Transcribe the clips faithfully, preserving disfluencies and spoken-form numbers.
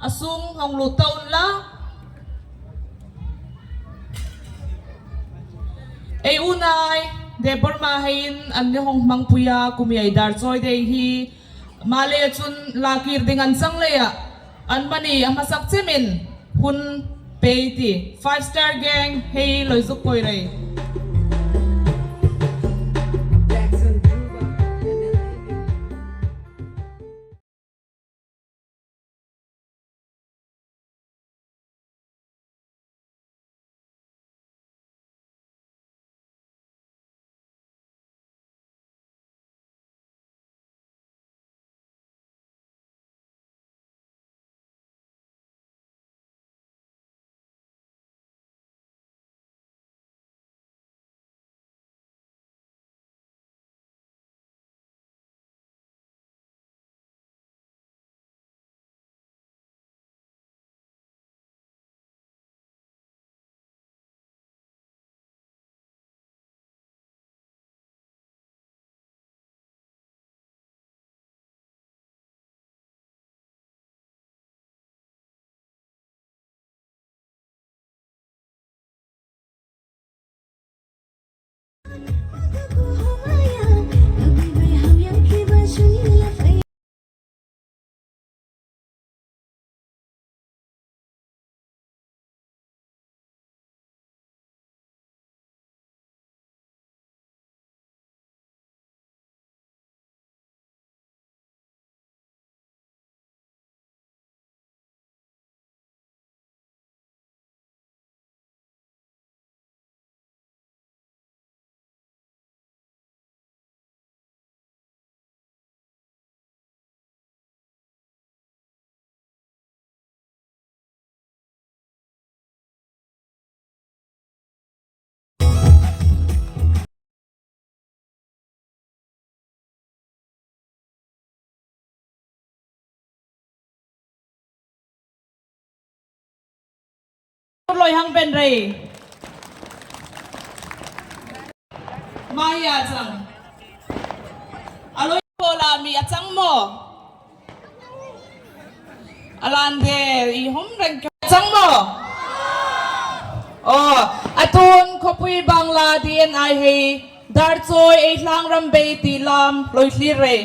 A sung hong lut ta unla. Ei unau Debbarma hei in an ni hong hmang pui a, kum hiai Darchoi Day hi. Malei chun lakir ding an chang lei a, an mani a masak chem in hun pe ti. Five Star Gang hei loi zuk poi rei. Loi hang pen rei. Mai a chang. A loi bo la mi a chang maw? A lan de i hom reng ka chang maw? Aw, a tun khawpui bang la di en ai hei, Darchoi ei tlangram bei ti lam loi thlir rei.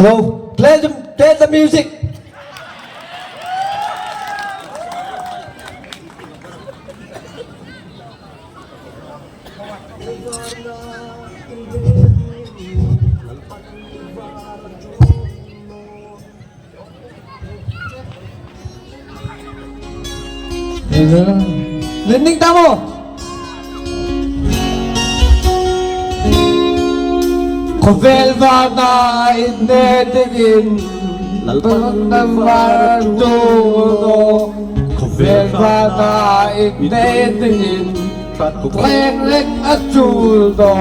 Go. Play the, play the music. Len ning tam o. Khovel vana it ne dingin Lalpan na var tu do. Khovel vana it ne dingin Khat khawk reng reng a tul do.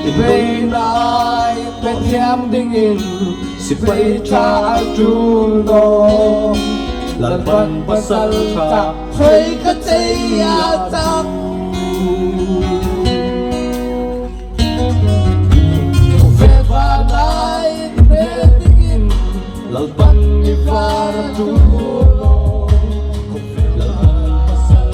Inveina i pe thiam dingin Sipai tha a tul do. Lalpan pasal tha thei ka thei a tak. Khovel vana it ne dingin Lalpan i var a tul do. Khovel vana pasal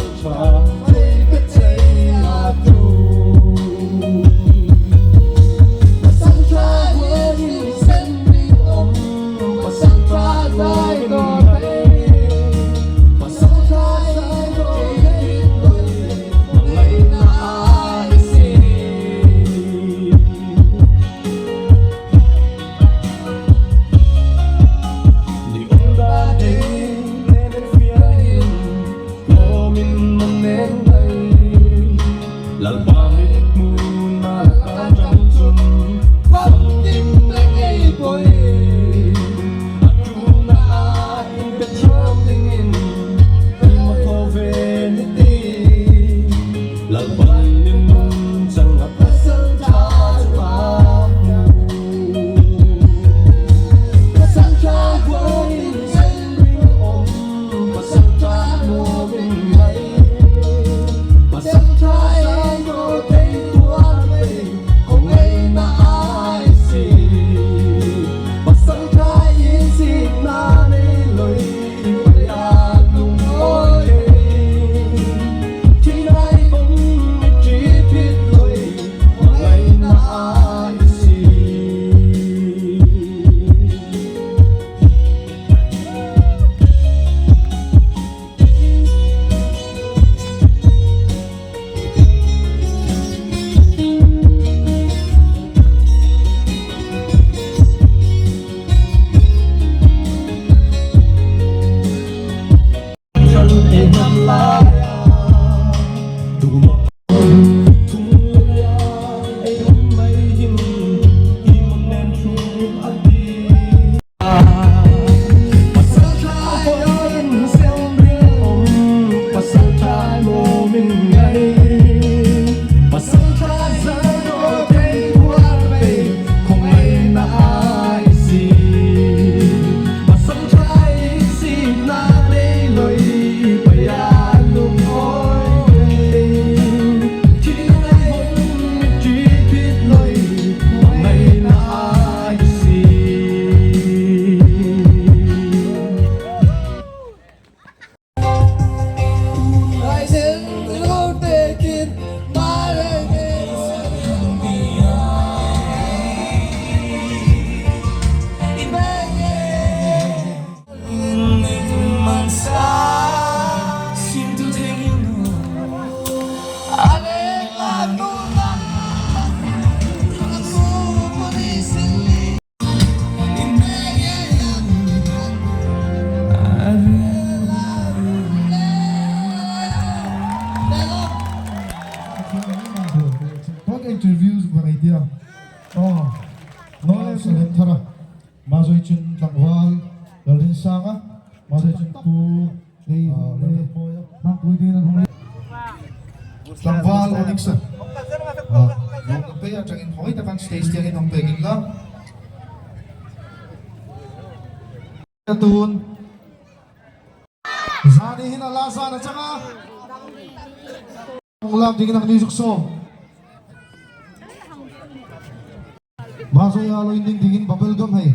Interview zuk la ngai tia. Oh, no, Salem Thara. Mazawi chun tlangval Lalrinsanga, mazawi chun pu, ah, Lalrinpoia. Tlangval Onyx. Ah, nong pei a tang in hoi ta kan stage tiang in hong pei in la. Tun. Zani hin a la zan a chang a. Lam ding nang ni zuk so. Mazawi a loi ning dingin bubble gum hei.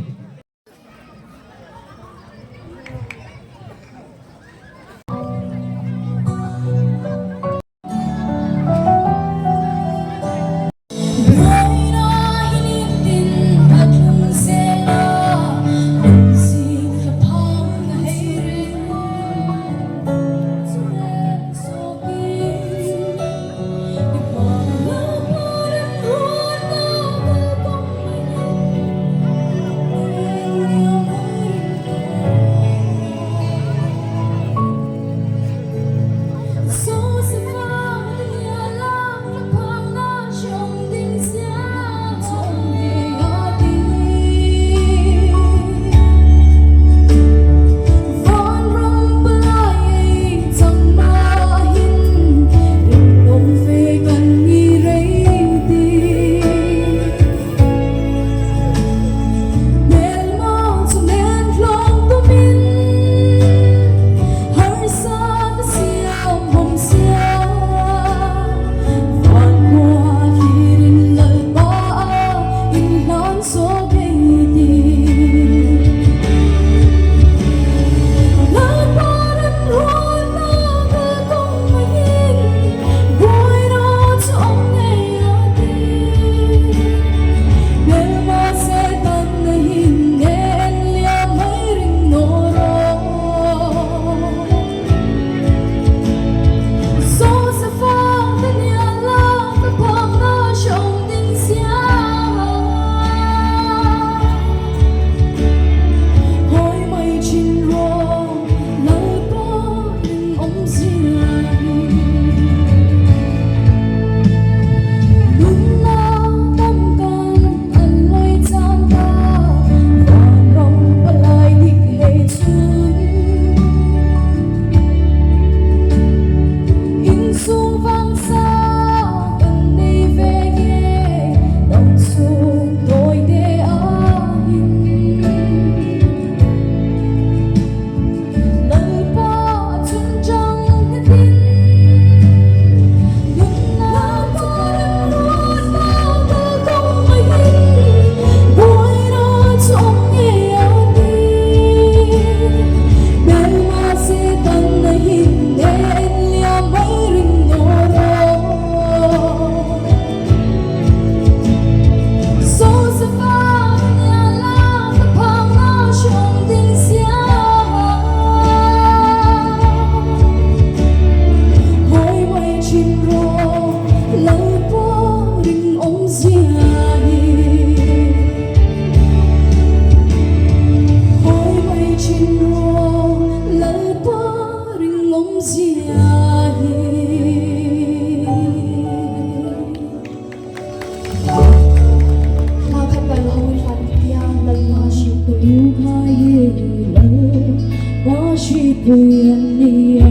Ui an ni a,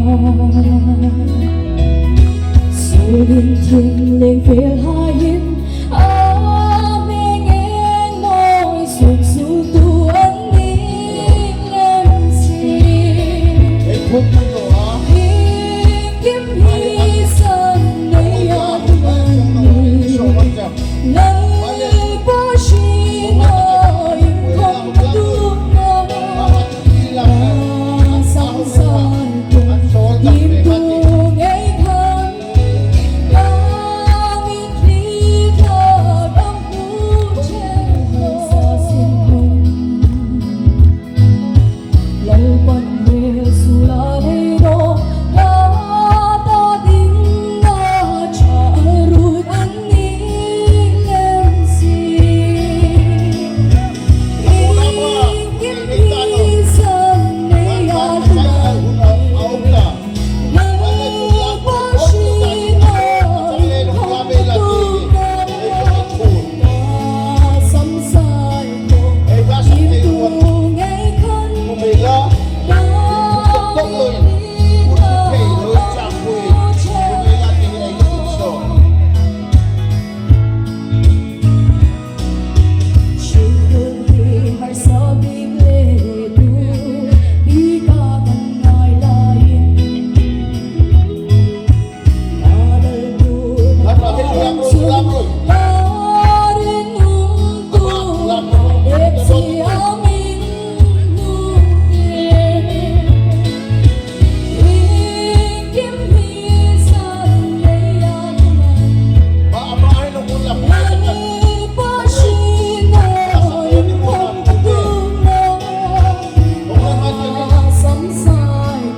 Solin Thinleng fel hai in, a meng eng moi sun su tu an ni lem si. Hei, phum man lo a. Hei, kim hi san nei a tu man ni. Lalpa sina in khom tung a, samsai ko, im tu ngei khan, na mitthli tla bang u chen sa sin khom. Lalpan hel su la lei do, la ta ding na cha rut an ni lem si. Ing kim hi san nei a tu man. Lalpa sina in khom tung a, samsai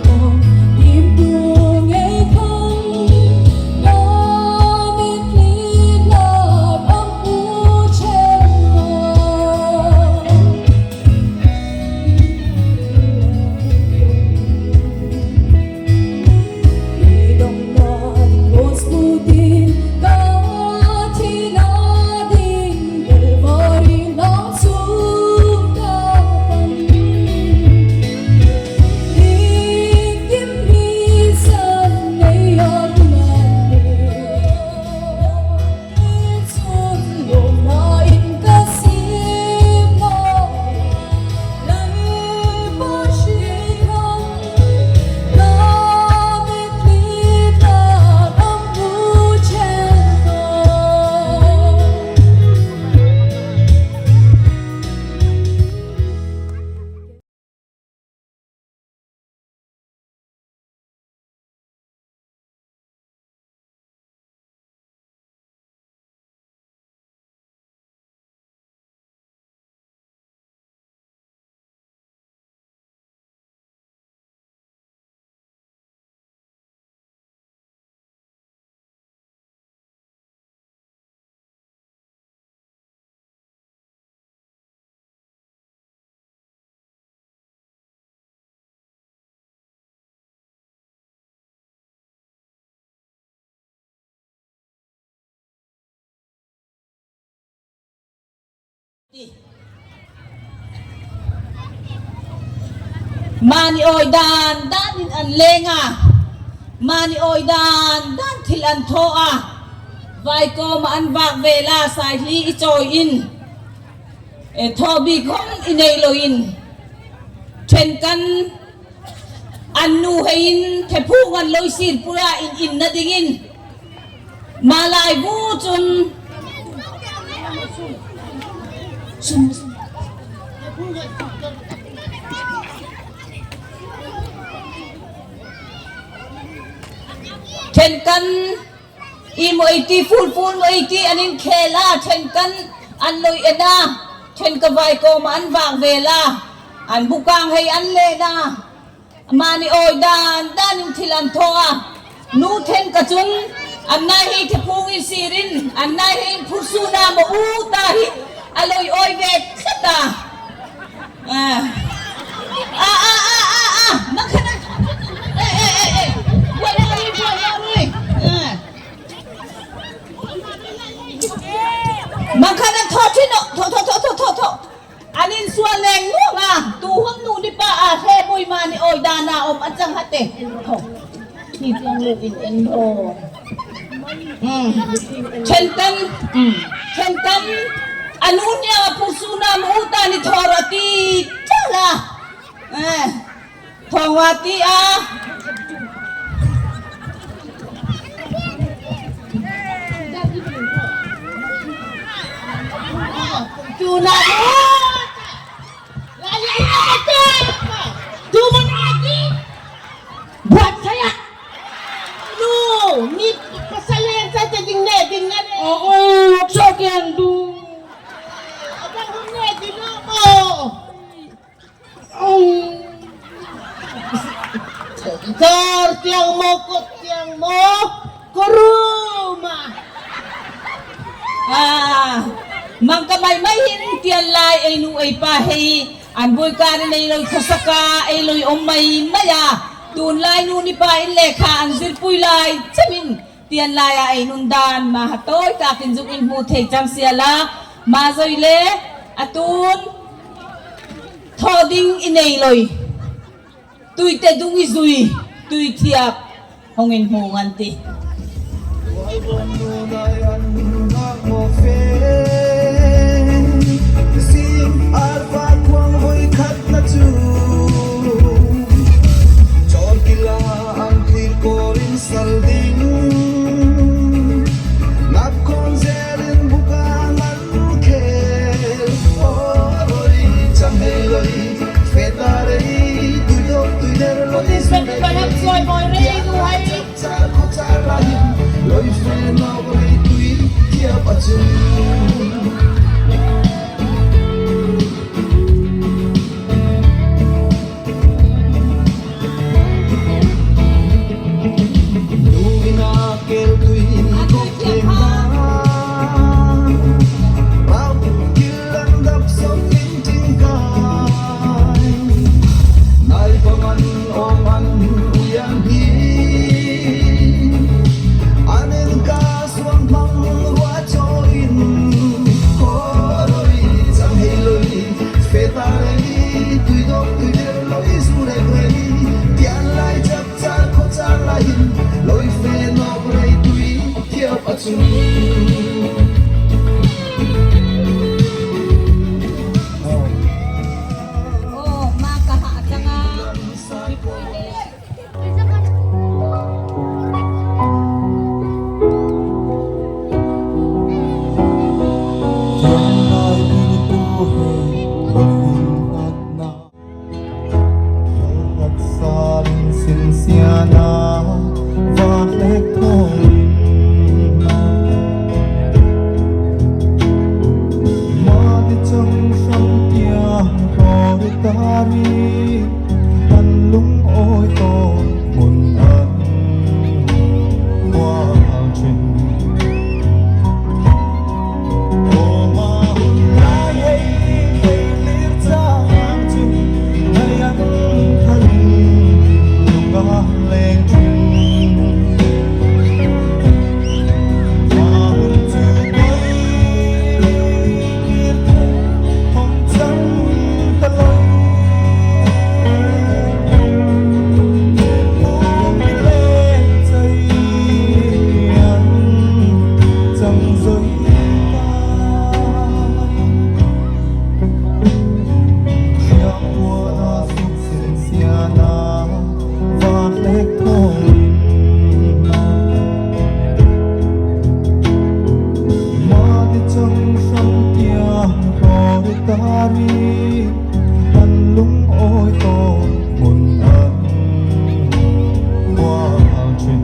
ko, im tu ngei khan, na mitthli tla bang u chen sa. Mani oi dan dan in an leng a, mani oi dan dan thil an thaw a, vaikom an vak vel a, saihli i chawi in, e, thawbik hom i nei lo in, thenkan an nu hei in thephung an loi sir pura in, in na ding in. Malai bu chun thenkan i mo i ti, ful ful mo i ti an in khel a, thenkan an loi en a, thenka vaikom an vak vel a, an bukang hei an len a. Mani oi dan dan in thil an thaw a. Nu thenka chun an nai hei thephung in sir in, an nai hei in phursu na mo u ta hi. A loi oi ve khat a. A. A, a, a, a, a. Makhan a. E, e, e, e. Buai na ri, buai na ri. A. Makhan a thaw chin o. Thaw, thaw, thaw, thaw, thaw, thaw. Nin sual leng nuang a, tu hun nu ni pa a, he bui ma ni oi dana om a chang hate. Tho. Ni tiang lu in en ro. Hmm. Chen tan. Hmm. Chen tan. Anu nia pu su na mu ta ni thor a ti. Chala. Eh. Thong wa ti a. Tu na. Lagi ina kata. Tu mana lagi? Buat saya. Lu, ni pasal yang saya ding ne, ding ne. Oh, oh, sok yang tu. Abang ne, ding ne mo. Kar tiang mo, kot tiang mo, koruma. Ah, mang kamai mai hin tian lai ei nu ei pa hei, an bui kar in ei loi khosaka, ei loi om mai mai a. Tun lai nu ni pa in lekha an zir pui lai, chamin. Tian lai a ei nun dan ma ha toi tak in zuk in hmu thei cham sia la, ma zoi le, a tun, tho ding i nei loi. Tui te dung i zui, tui thiap, hong in hmu ngan ti. Sal ding, nap khon zel in buka ngan khel. O roi, chang hei loi, fe ta rei, tui dok tui der loi, su rei rei, char kho char lai, loi fe nok rei tui, tiap a chun. Suang hmang rua cho in, ho roi, chang hei loi, fe ta rei, tui dok tui der loi, su rei rei, tian lai chap char kho char lai in, loi fe nok rei tui, thiap a chun. Oh, ma ka ha chang a. An lung oi tawk mun an mual thin. Aw ma hun lai ei ei lir chang chin, nai an tharin lung a leng thin. Siana van lek thawm. Mani chang sang tiang hoi tari, an lung oi tawk mun an mual thin.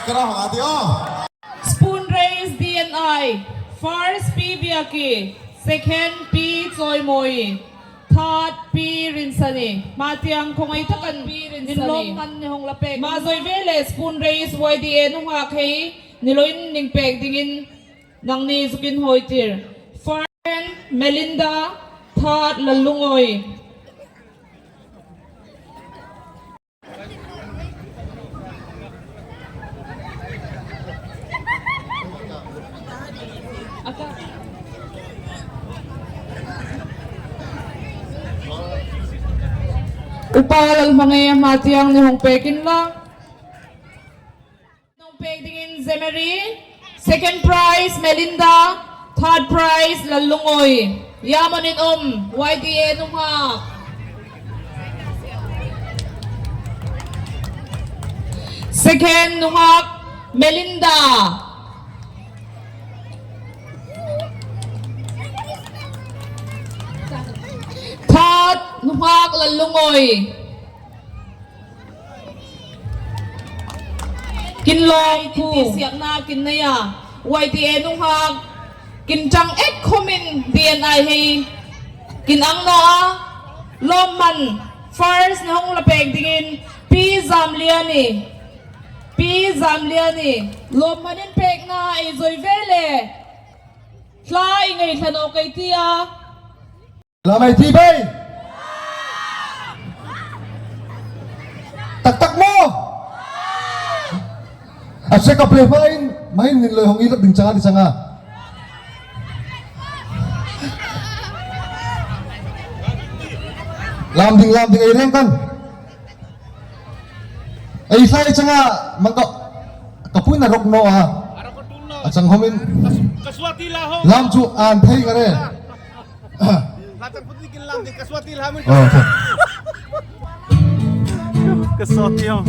Ka ra hong a ti aw. Spoon race D and I, first Pi Biaki, second Pi Chawimoi, third Pi Rinsani. Matiang khong ei takan Pi Rinsani. Nin lom man ni hong la pek. Ma zoi ve le spoon race Y D A nunghak hei, ni loin ning pek dingin nangni zukin hoi tir. First Melinda, third Lalungoi. Upa Lalhmang e, Matiang ni hong pek inla. Nong pek dingin Zemary, second prize Melinda, third prize Lalungoi. Yamonin om, Y D A nunghak. Second nunghak Melinda. Third nunghak Lalungoi. Kin lom khu. Siakna kin nei a. Y D A nunghak kin chang ek khomin D and I hei kin ang naw a. Lom man first na hong la pek dingin Pi Zamliani. Pi Zamliani. Lom manin pekna ei zoi ve le. Hla i ngei thla naw kei ti a. Lamai ti bei. Tak tak maw. A se ka play fa in, mahin nin loi hong i lak ding chang a di chang a. Lam ding, lam ding, ei reng kan. Ei, sai chang a, mang ka, ka pui na rok naw a. A chang homin. Lam chu an thei nga re. Aw, thei. Ka sawt ti aw.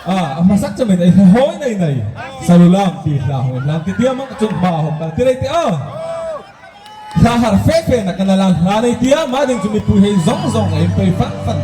A, a masak chamin ei hoi nei nei. Salu lam ti hla hong lam ti tiam ang chun ba hom ba ti rei ti a. Hla har fe fe na kana lam hla nei ti a, ma ding chu mipui hei zong zong ei pei fan fan.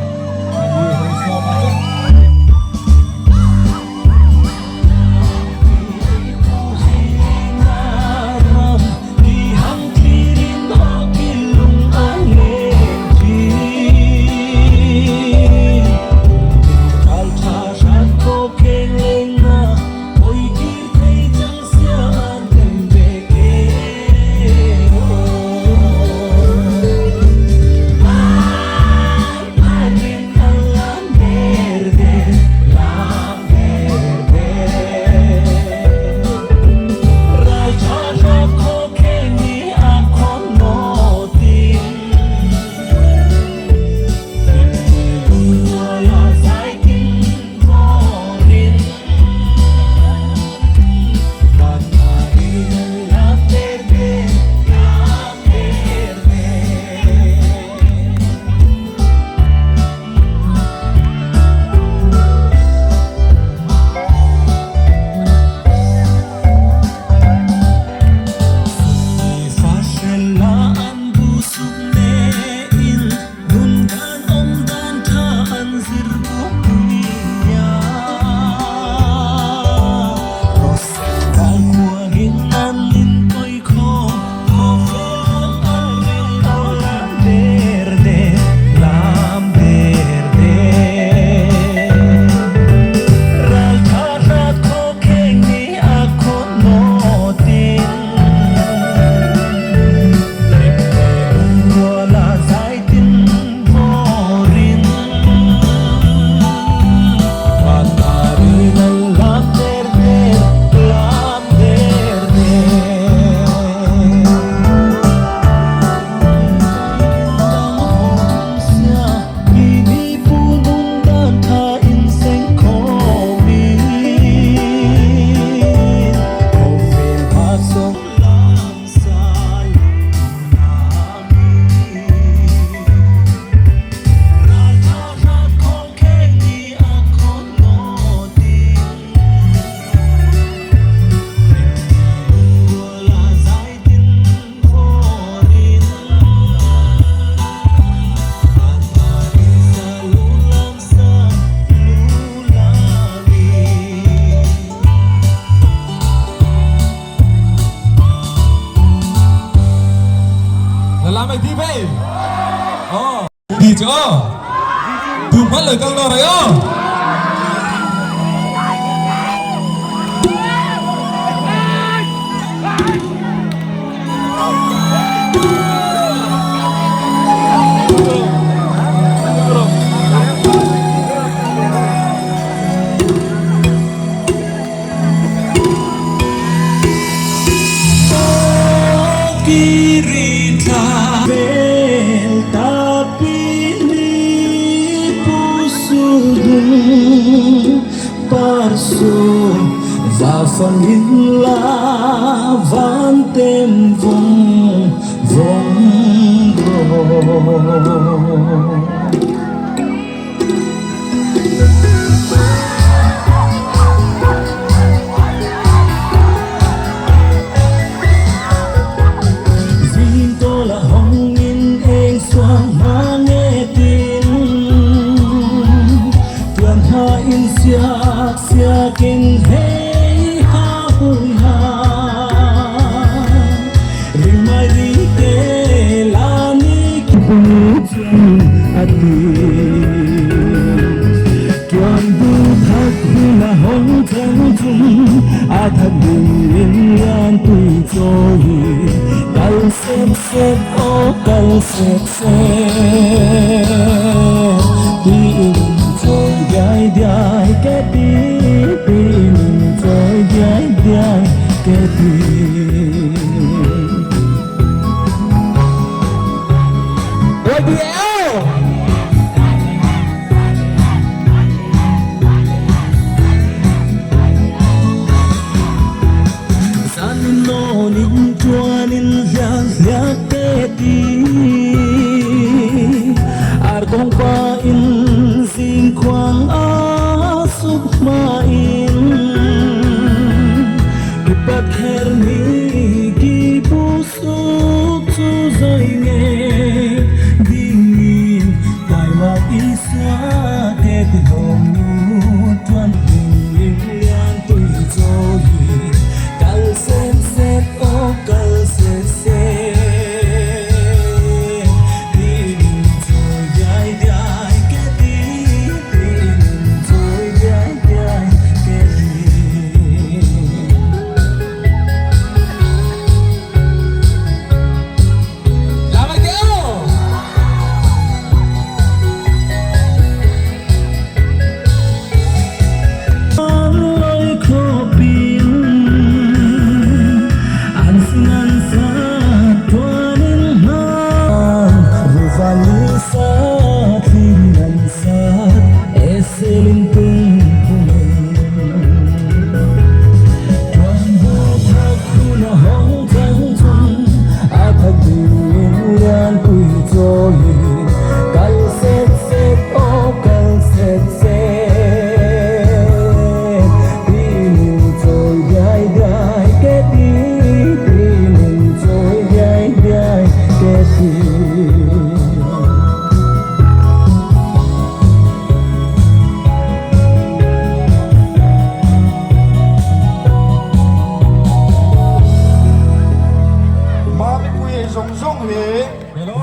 Lalam ai di bei. O. Di cho. Tum pal le kang no rai o. Kiri tha vel tapi ni pusu dung parsu va fan in la van tem vong vong ro. Zingkol a hong in eng suang ma nge tin, tuan ha in siak siak in hei ha hui ha. Ring mai ri ke la ni ki bung chun a ti. Tuan bu thak hun a hong chang chun a thak ding in lian tui cho hi. Kal sep sep o kal sep sep. Ti in choi diai diai ke ti. Ti in choi diai diai ke ti. Oi di eo. Zan non in tuan in liak liak ke ti. Ar kong pa in zing kuang a suk ma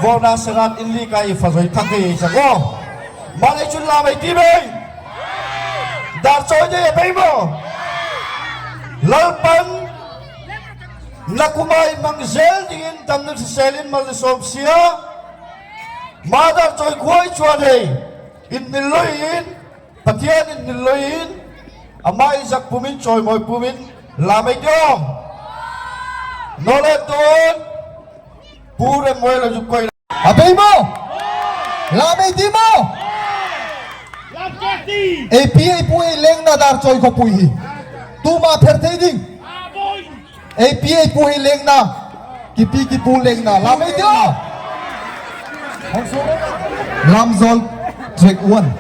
Vawrna serat in li kai fa zoi thak hi sa ko. Malei chun lam ei ti mei. Dar choi de bei mo. Lalpan na kumai mang zel dingin tam nung sisel in mal som sia. Ma dar choi khuai chuan hei. In nil loi in. Pathian in nil loi in. Ama i zak pumin choi moi pumin. Lam ei ti o. Nole tun. Pu Remmuai lo zuk koi. A bei mo? Lam ei ti mo? Ei pi ei pu ei lengna dar choi khawpui hi. Tuma pher thei ding. Ei pi ei pu ei lengna. Ki pi ki pu lengna. Lam ei ti o? Lam zol. Track one.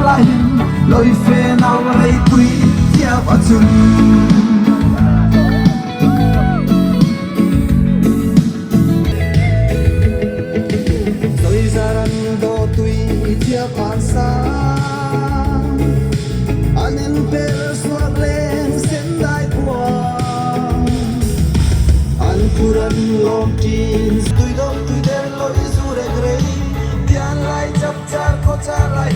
Lai hin loi fe nau rei tui tia pa chun. Zoi zaran do tui tia pan sa. An in per suak leng sen dai pua. An kuran lom tin tui dok tui der loi zu rek rei. Tian lai chap char ko char lai.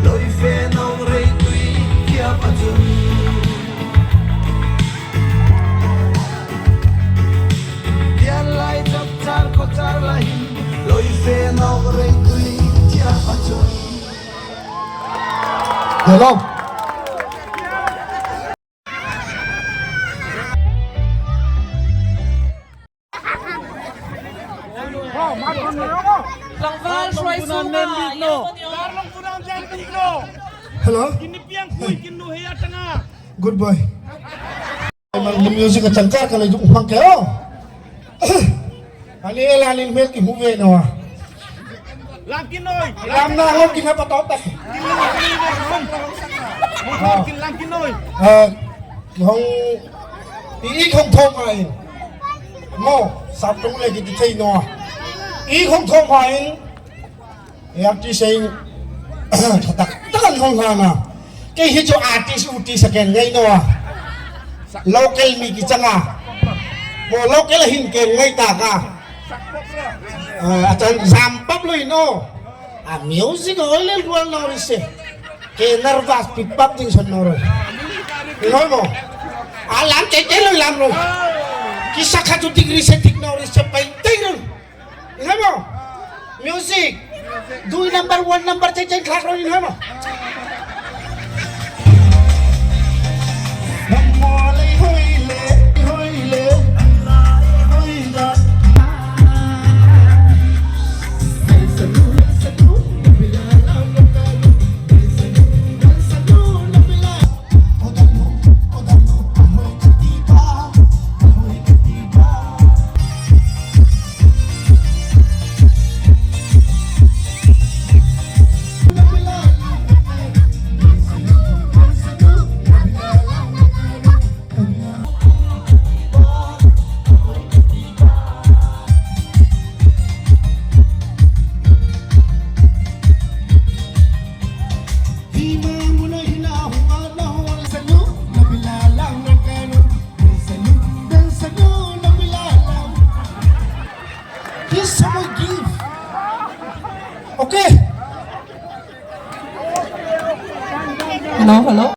Loi fe nau rei tui tia pa chun. Tian lai chap char ko char lai. Loi fe nau rei tui tia pa chun. Hello. Tlangval hruai sung a, hello. Good boy. Music a changkar ka lei zuk hmang ke o. Ani elan in mel ki hmu ve no a. Lam kin noi. Lam na hong kin ha pa tawp tak. Kin lam kin noi. Hong kin lam kin noi. Eh, hong i i hong thom ha in. Mo, sap tung le ki ti thei no a. I hong thom ha in. Artist ei, tha tak tak an hong ha na. Kei hi chu artist u ti sa ken ngai no a. Local mi ki chang a. Mo local hin ken ngai ta ka. Eh, a chan zam pap loi no. A music oi le rual no ri se. Ke nervous pip pap ding son no ro. Ino mo. A lam ke ke loi lam ro. Ki sa kha chu degree se tik no ri se pai tai ro. Ina mo? Music. Dui number, one number, cheng cheng khlak ro ina mo? Here's some more gift. Okay. Hello, hello.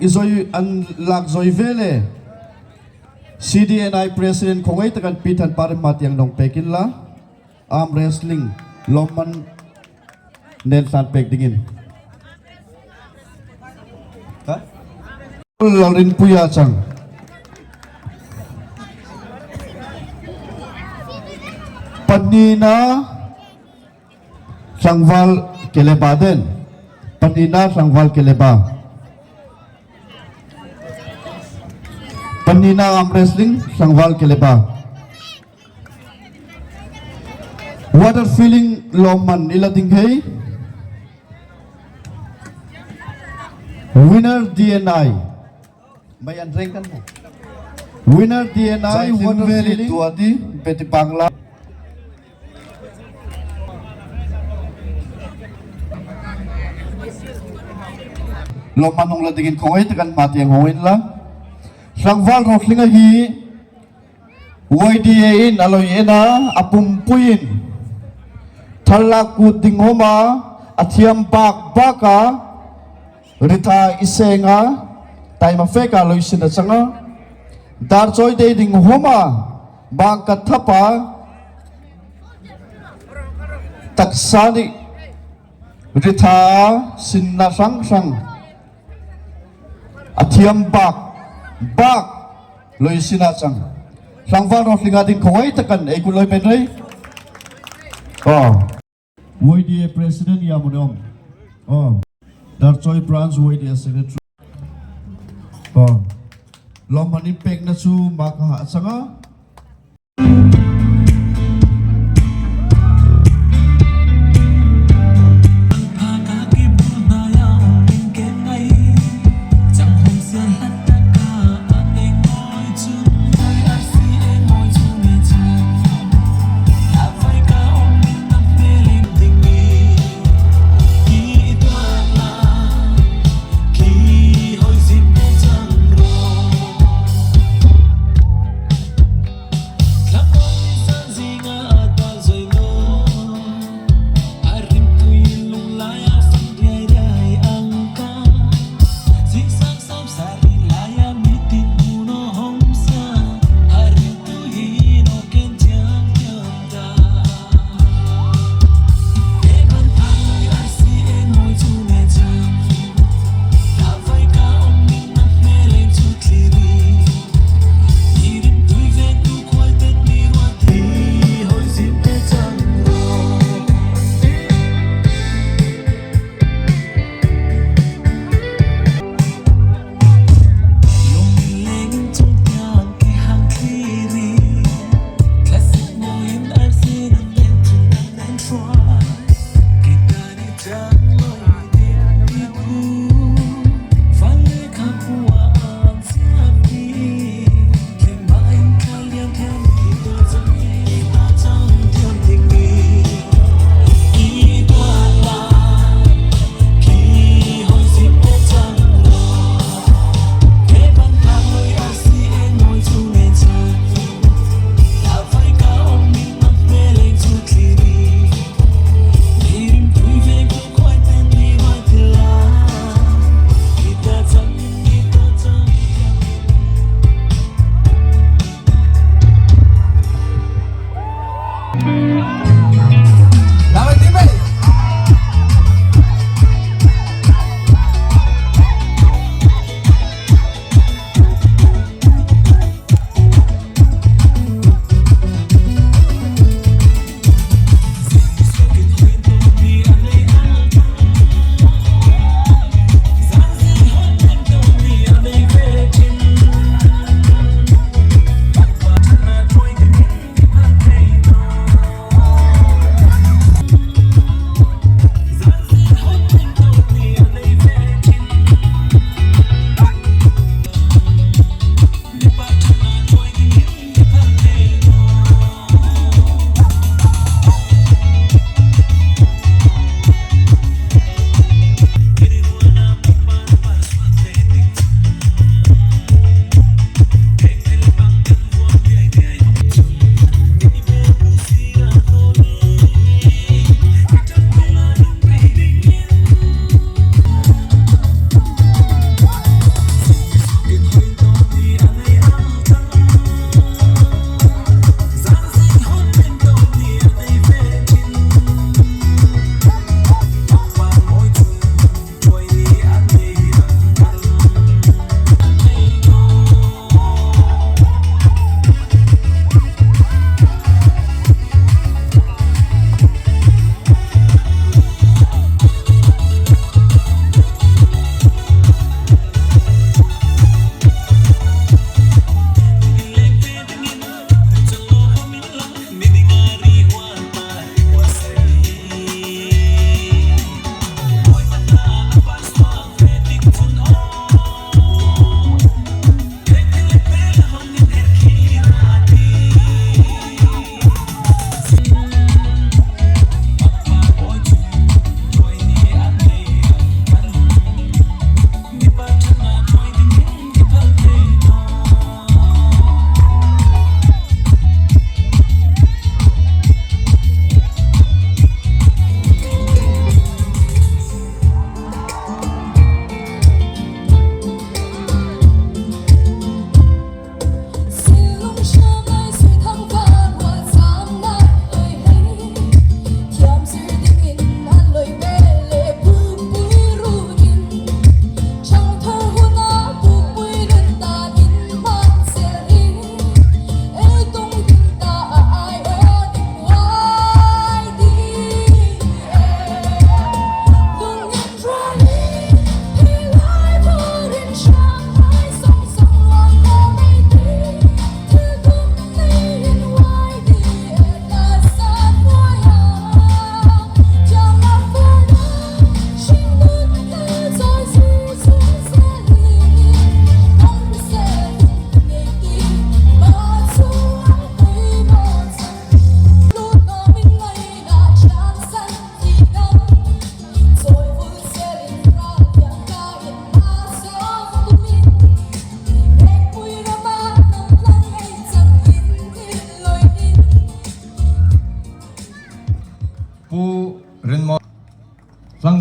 I zoi an lak zoi vele. C D N I President khong ei ta kan Pi Thanparim ma tiang nong pek inla. Arm wrestling lawmman nen san pek dingin. Ha? Lalrinpuia chang. Panina Sangval Keleba den. Panina Sangval Keleba. Panina arm wrestling Sangval Keleba. Water feeling lawmman ila ding hei. Winner D N I. Mai an reng kan mo. Winner D N I, water feeling. Tua di, beti Bangla. Lawmman ong la dingin khong ei ta kan ma tiang hong inla. Sangval Roslinga hi. Y D A in aloi ena a pumpui in. Tharlak kut ding homa, a thiam bak bak a, ritha i senga, taima fek a loisin a changa. Darchoi dei ding homa, bang ka thapa, taksani, ritha, sinna sang sang. A thiam bak, bak, loisin a chang. Sangval Roslinga ding khong ei ta kan, ei ku loi pen rei. Oh. Y D A President ya mo nom. Oh. Darchoi Branch Y D A Secretary. Oh. Lawmman in pek na chu ma ka ha changa.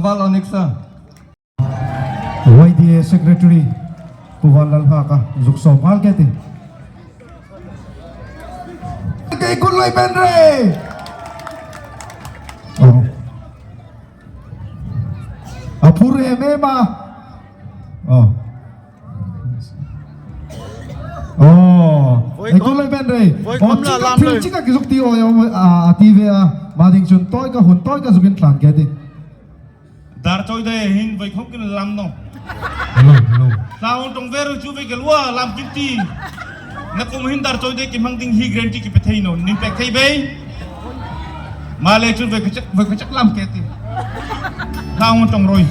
Val Onyx a. Y D A Secretary, Pu Vanlalmhak a, zuk sawm hal ke ti. Kei kun loi pen re. Oh. A phur em em a. Oh. Oh. Ei kun loi pen re. Oh, chik a phil chik a kizuk ti o ya, a, a ti ve a. Mading chun toi ka hun toi ka zuk in tlan ke ti. Dar choi de hin voi khom kin lam no. Hello, hello. Sa hon tong ver chu ve ke lua lam kin ti. Na kum hin dar choi de ki mang ding hi guarantee ki pethei no. Nim pek thei bei. Male chu ve kachak, ve kachak lam ke ti. Sa hon tong roi.